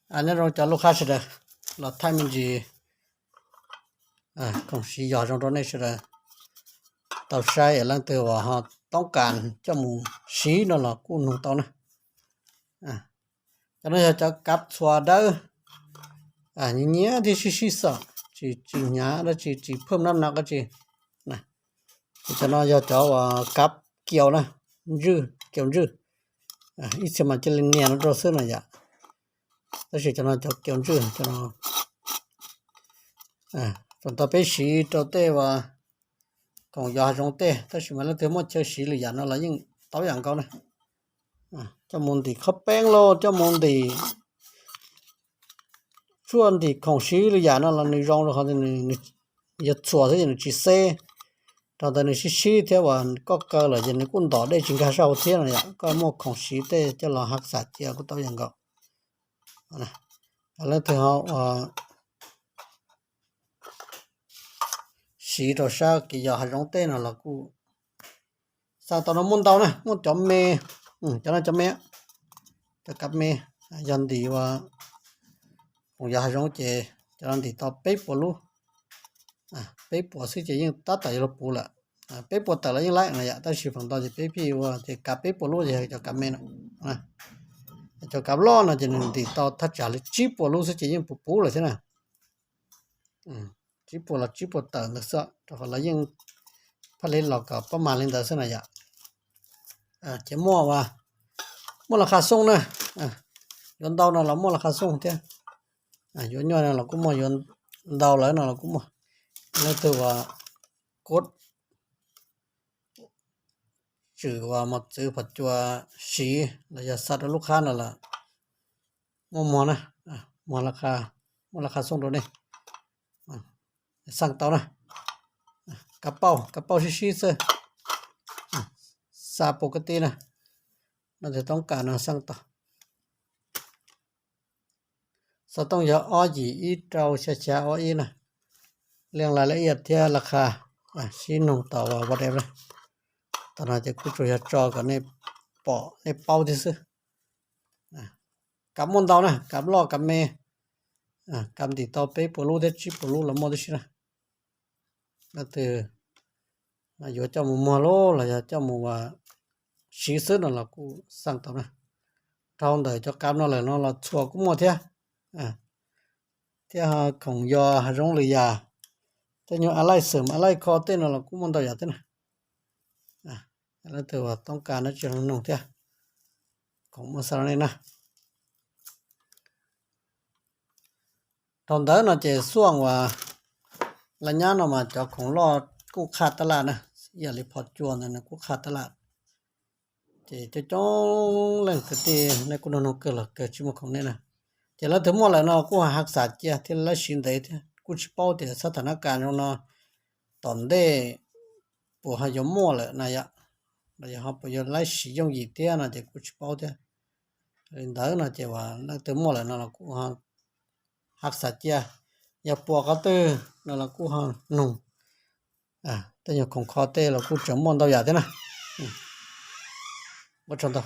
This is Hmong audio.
Nyob zoo cov lub qab sawv daws, los thaij me ntsis khoom siv yog zoo rau nej sawv daws tau saib, leej twg uas ho toob kas coj mus siv no los kuj nug tau na. Cov no yog cov kav txhua dawb, nyiab nyiab thiab sib sib xom, tsis tsis hnyav dab tsi, tsis phwj nab na dab tsi. Ces cov no yog cov uas kav kiaus na, ntswj, kiaus ntswj. Ib txhia mas cia li nias no rau xwb no yom. Tab sis cov no cov kiaus ntswj cov no, thaum ntawd peb siv rau tej uas khoom yos hav zoov tej, tab sis mas leej twg muaj chaw siv lwm yam no los yeej tau ib yam nkaus na. Coj mus ntim qhov peeb lauj, coj mus ntim tshuaj ntim khoom siv lwm yam no los nws zoo rau qhov nws yog txhuam xwb ces nws tsis xeb. Rau ntawd nws sib sib thiab uas koj kaw lawm ces nws kuj ntom dej tsis nkag sab hauv thiab no yom. Koj muaj khoom siv tej coj los hav xav cia kuj tau ib yam nkaus. Leej twg ho siv rau sab kev yos hav zoov tej no los kuj xaj tau no, muaj ntau na, muaj cov me, cov no cov me, cov kav me, yog ntim uas khoom yos hav zoov ces cov no ntim tau peb puas lub, peb puas xwb ces yeej tab tom yuav luag puv lawm. Peb puas tawm los yeej laib no yom, tab sis feem ntau ces peb pheej ua ces kav peb puas lub ces cov kav me no. Cov kav loj no ces nws ntim tau thaj tsam li tsib puas lub xwb ces yeej puv puv lawm thiab na. Tsib puas los tsib puas tawm ntawd xwb, rau qhov lawv yeej phaj li los kom pab mas li ntawd xwb na yom. Ces muaj, muaj las khas xoo na, yuav ntau no los muaj las khas xoo thiab, yuav nyuaj no los kuj muaj, yuav ntau lawm no los kuj muaj. Leej twg uas kod tswm uas mos txwv phom cua siv los yog xa rau lub qhab no los muaj muag na, muag, muaj las khas xoo rau nej xaj tau na. Kav pauj, kav pauj sib sib xwb, xa pus kab tij na, no ces toob kas no xaj tau. Xov tooj yog ob yim ib rau xya xya ob ib na. Leej lais laj iaj thiab las khas sib nug tau ua deb. Tam no ces kuj tsuas yog tso kom nej pom nej paub thiab xwb. Kav muaj ntau na, kav loj kav me, kav ntim tau peb puas lub thiab tsib puas lub los muaj tib si na. Leej twg yuav coj mus muag lub los yog coj mus siv xwb no los kuj xaj tau na. Dhau ntawm cov kav no lawm no los txhuam kuj muaj thiab, thiab khoom yos hav zoov lwm yam, tej nyuag a laij xwm a laij kho tej no los kuj muaj ntau yam thiab na. Leej twg uas toob kas no tsis nug thiab, khoom muaj xa rau nej na. Dhau ntawd no ces xuaj uas laj nyab no mas cov khoom loj kuj qhaj tab laj na, ib yam li phom cua ntawd nws kuj qhaj tab laj. Ces coob coob leej kwv tij nej kuj nug nug kawg los kawg tsis muaj khoom nej na. Ces leej twg muaj lawm no kuj hav xav cia thiab laib siv ntev thiab, kuj tsis paub tias xab thas nab kas zoo no tom ntej puas ho yuav muaj lawm na yom, los yog ho puas yuav laib siv yooj yim thiab no ces kuj tsis paub thiab. Li ntawd no ces uas leej twg muaj lawm no los kuj hav xav cia, yog pom qhov twg no los kuj ho nug. Tej nyuag khoom kho tej los kuj tseem muaj ntau yam thiab na. Ua tsaug ntau.